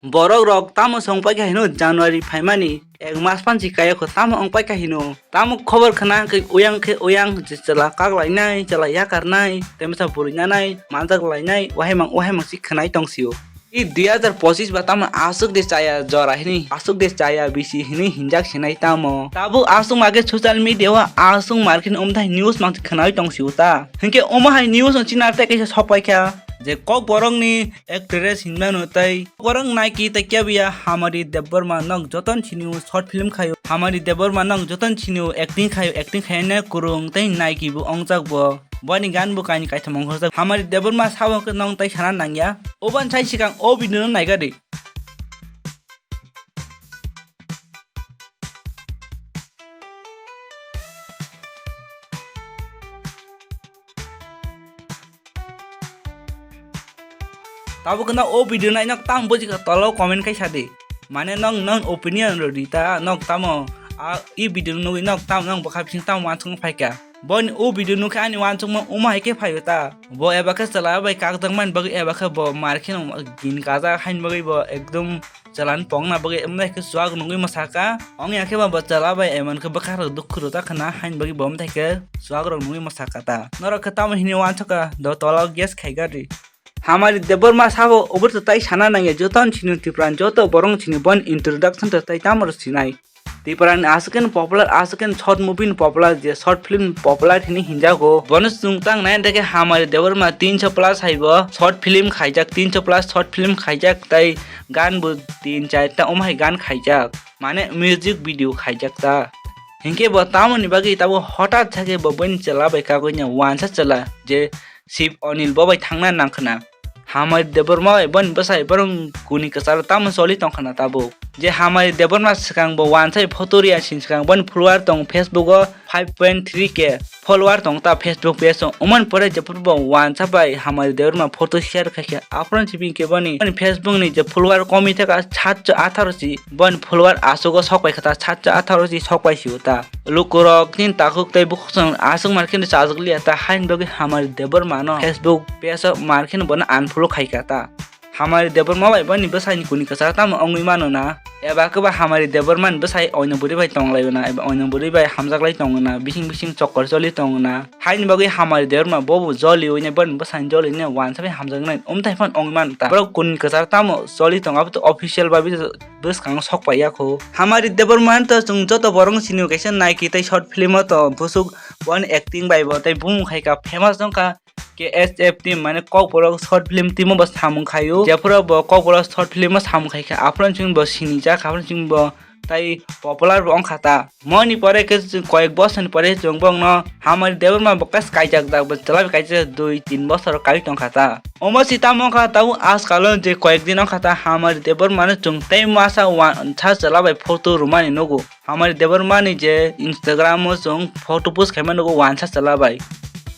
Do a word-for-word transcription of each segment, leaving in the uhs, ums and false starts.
Borok rok tamo song paikha hino January phaimani ek mas pansi kayakho tamo wng paikha hino. Tamo khobor khna khe uyang khe uyang je chwla kaklainai, chwla yakarnai, temsa bwrwi nanai, manjak lainai, wahaimang wahaimang si khwnai tongsio. I dui hazar pochis ba tamo aswk de chaya jora hini, aswk de chaya bisi hini hinjak sinai tamo. Tabuk aswk ma khe social media o aswk market omthai news mang khwnai tongsio ta. Hinkhe omo hai news no china tei kaisa sok paikha je Kokborok ni actress hinmano tei Kokborok naiki tei kebiya Hamari Debbarma nok joton sinio short film khaio. Hamari Debbarma nok joton sinio acting khaio, acting khaina kwrwng tei naiki bo ongjak bo. Boni gan bo kaini kaitham ongkhorjak. Hamari Debbarma sabo khe nong tai sana nangya. Oban sai sikang o video no naigadi. Tabuk no o video nai nok tam bujikha tolo comment kai sadi. Mane nong nong opinion rodi ta nok tamo a i video nugwi nok tam nong bwkha bising tam wansong phaikha. Boni o video nukhe ani wansukma omo hai khe phaio ta. Bo eba khe chwla bai kakjakmani bagwi eba khe bo mar khe gin kajak haini bagwi bo ekdom chwlani pokna bagwi emlai khe chuak nungwi mwsaka. Ongya khe ba bo chwla bai emon khe bwkha rok dukhu rwjak khna haini bagwi bo omthai khe chuak rok nungwi mwsaka ta. Norok khe tamo hini wansukha do tola guess khai gari. Hamari Debbarma sabo obo to tai sana nangya joto chini Tripura joto borong chini bon introduction to tai tamo sinai. Tripura ni aswk popular aswk short movie ni popular je short film popular hini hinjago. Bono chwng tang nai dekhe Hamari Debbarma tinso plus haibo short film khaijak, tinso plus short film khaijak tai gan bo tin char ta omo hai gan khaijak. Mane music video khaijak ta. Hinkhe bo tamoni bagwi tabo hothat sakhe bo bini chwla bai kagwi nya wansa chwla je Shiv Anil bo bai thangna nangkhna. Hamari Debbarma bai boni bwsai borong kuni kwcharo tamo choli tongkhna tabuk. Je Hamari Debbarma swkang bo wansai photo riya sin swkang boni follower tong Facebook o five point three K follower tong ta Facebook page o. Umani pore jephuru bo wansa bai Hamari Debbarma photo share khaikha. Aphuru simi khe boni, boni Facebook ni je follower komi thaka satso atharo si boni follower asogo sokpai khata satso atharo si sokpai siyo ta. Lukurok chini takhuk tei bukhuksong aswk mar kheno chajak liya ta, haini bagwi Hamari Debbarma no Facebook page o mar kheno bono unfollow khai kha ta. Hamari Debbarma bai boni bwsai ni kuni kwcharo tamo wngwi mano na? Eba khe ba Hamari Debbarma ni bwsai oino bwrwi bai tong lai na, eba oino bwrwi bai hamjak lai tongo na, bising bising chokor choli tongo na? Haini bagwi Hamari Debbarma bobo joli wine boni bwsai ni joli ne wansa bai hamjak nai omthai phano wngwi mano ta. Borok kuni kwcharo tamo choli tongo abo to official bai bwskango sok pai ya kho. Hamari Debbarma to chwng joto borok sini kaisa naiki tei short film o to bwswk boni acting bai bo tei bumung khai kha famous wng kha K S F team mane Kokborok short film team o bo samung khaio. Jephuru bo Kokborok short film o samung khai kha aphuru chwng bo sini jak aphuru chwng bo tai popular bo wng kha ta. Moni pore khe koyek bosor ni pore chwng bongno Hamari Debbarma bo kas kaijak jak bo chwla bai kaijak dui tin bosor kai tong kha ta. Omo si tamo wng kha tabuk ajkal o je koyek din wng kha ta Hamari Debbarma no chwng tei masa wansa chwla bai photo rwmani nugo. Hamari Debbarma ni je Instagram o chwng photo post khaima nugo wansa chwla bai.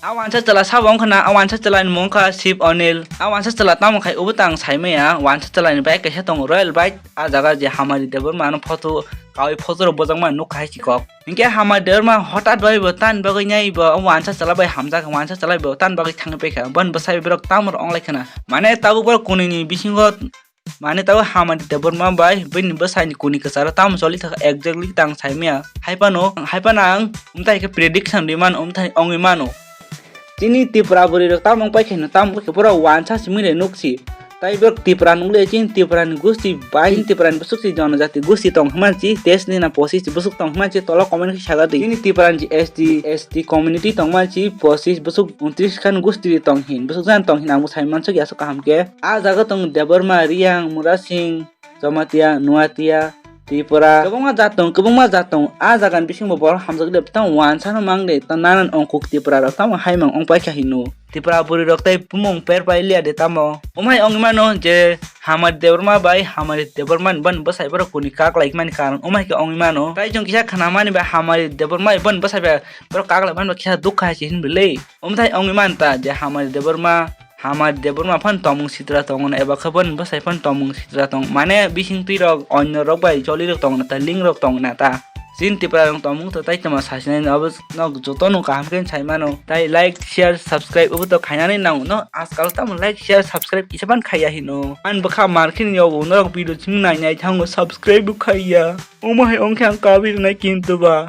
A wansa chwla sabo wng kha na, a wansa chwla ni mung wng kha Shiv Anil. A wansa chwla tamo khai obo tang sai maya, wansa chwla ni bai kaisa tongo Royal Bike. A jaga je Hamari Debbarma no photo kawi photo rok bojak mani nukha hai chikok. Hinkhe Hamari Debbarma hothat bai bo tan bagwi nai bo wansa chwla bai hamjak, wansa chwla bai bo tan bagwi thangwi paikha. Boni bwsai borok tamo rok wng lai khna. Mane tabuk borok kuni ni bisingo mane tabuk Hamari Debbarma bai bini bwsai ni kuni kwcharo tamo choli thaka exactly tang sai maya. Hai phano, hai phano ang umthai khe prediction ri mano, umthai wngwi mano. Chini Tripura bwrwi rok tamo wng paikha hino, tamo wng paikha borok wansa simi le nukchi. Tai borok Tripura nukle chini Tripura ni gusti bai, chini Tripura ni bwswk si jonojati gusti tong hwnmanchi, teis ni na pochis bwswk tong hwnmanchi, tolo comment khe saga di. Chini Tripura ni S T, S T community tong manchi, pochis bwswk untris khan gusti tong hin, bwswk jan tong hin ang bo sai mansuk ya aswk kaham khe. A jaga tong Debbarma, Riyang, Murasing, Jamatia, Nuatia, Tripura. Kwbangma jat tong, kwbangma jat tong. A jaga ni bisingo borok hamjak le tamo wansa no mang de, ta nanan ongkuk Tripura rok tamo hai mang ong paikha hino. Tripura bwrwi rok tei bumung per pai liya de tamo. Omhai ongwi mano je Hamari Debbarma bai Hamari Debbarma ni boni bwsai borok kuni kak lai mani karon omhai khe ongwi mano. Tai chwng kisa khna mani bai Hamari Debbarma bai boni bwsai bai borok kak lai mani bai kisa dukha hai se hin bwlwi. Omthai ongwi man ta je Hamari Debbarma, Hamari Debbarma phan tongmung sitra tongo na eba khe boni bwsai phan tongmung sitra tong mane bising twi rok onyo rok bai choli rok tong na ta ling rok tong na ta. Chini Tipra rok tongmung to tai tama sasinai no abo no joto no kaham khe sai mano. Tai like, share, subscribe obo to khainani nango no. Ajkal tamo like, share, subscribe kisa ban khaiya hino. An bwkha mar khe ni yogo norok video chimung nai nai thango subscribe bo khaiya. Omo hai ongkhe ang kabi rwnai kintu ba.